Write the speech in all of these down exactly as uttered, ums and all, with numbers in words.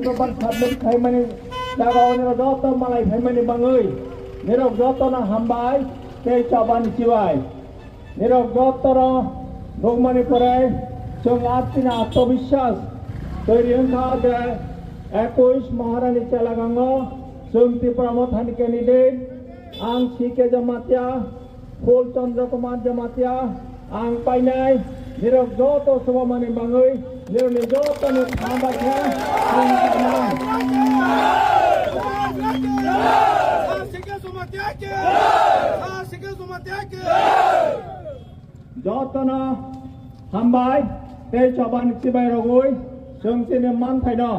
Sumbar submit khaimani jaga o nirok joto malai phaimani bangwi nirok jotono hambai tei chobani chibai. Nirok jotono nukmani pore chwng atini atmobiswas toiri wngkha je ekush Maharani Chelagango chwng Tipra Mothani candidate ang C K Jamatia, Phul Chandra Kumar Jamatia, ang painai, nirok joto subamani bangwi, nirokni jotoni hambai khe, ang painai. Jotono hambai tei chobani chibai rogwi, chwng chini manthaino.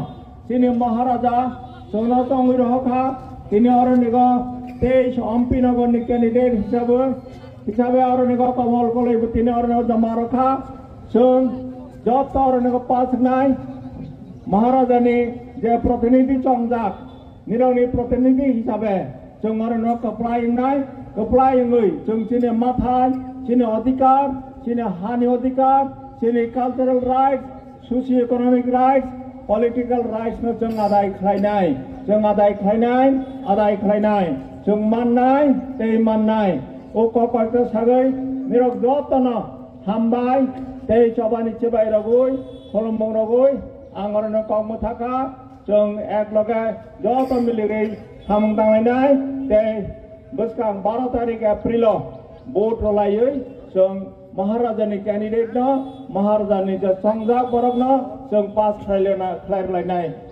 Chini Maharaja chwngno tongwi rohokha, tini oronigo teis M P nogorni candidate hisabe, hisabe oronigo Komol Koloi bo tini oronigo joma rokha. Chwng joto oronigo pass rwnai Maharajani je protinidhi chongjak, nirokni protinidhi hisabe chwng oronigo kwplai wngnai, kwplai wngwi chwng chini mathai, chini odhikar, chini hani odhikar, chini cultural rights, socio-economic rights, political rights no chwng adai khlainai, chwng adai khlainai, adai khlainai, chwng mannai tei mannai. O kok kok khe sagwi nirok jotono hambai tei chobani chibai rogwi, khulumung rogwi ang oroni kok mwthakha, chwng ek loge joto miligwi samung tanglainai tei bwskang baro tarik April o vote rwlaiwi chwng Maharajani candidate no, Maharajani je chongjak borok no chwng pass khlailena-, khlairwlainai.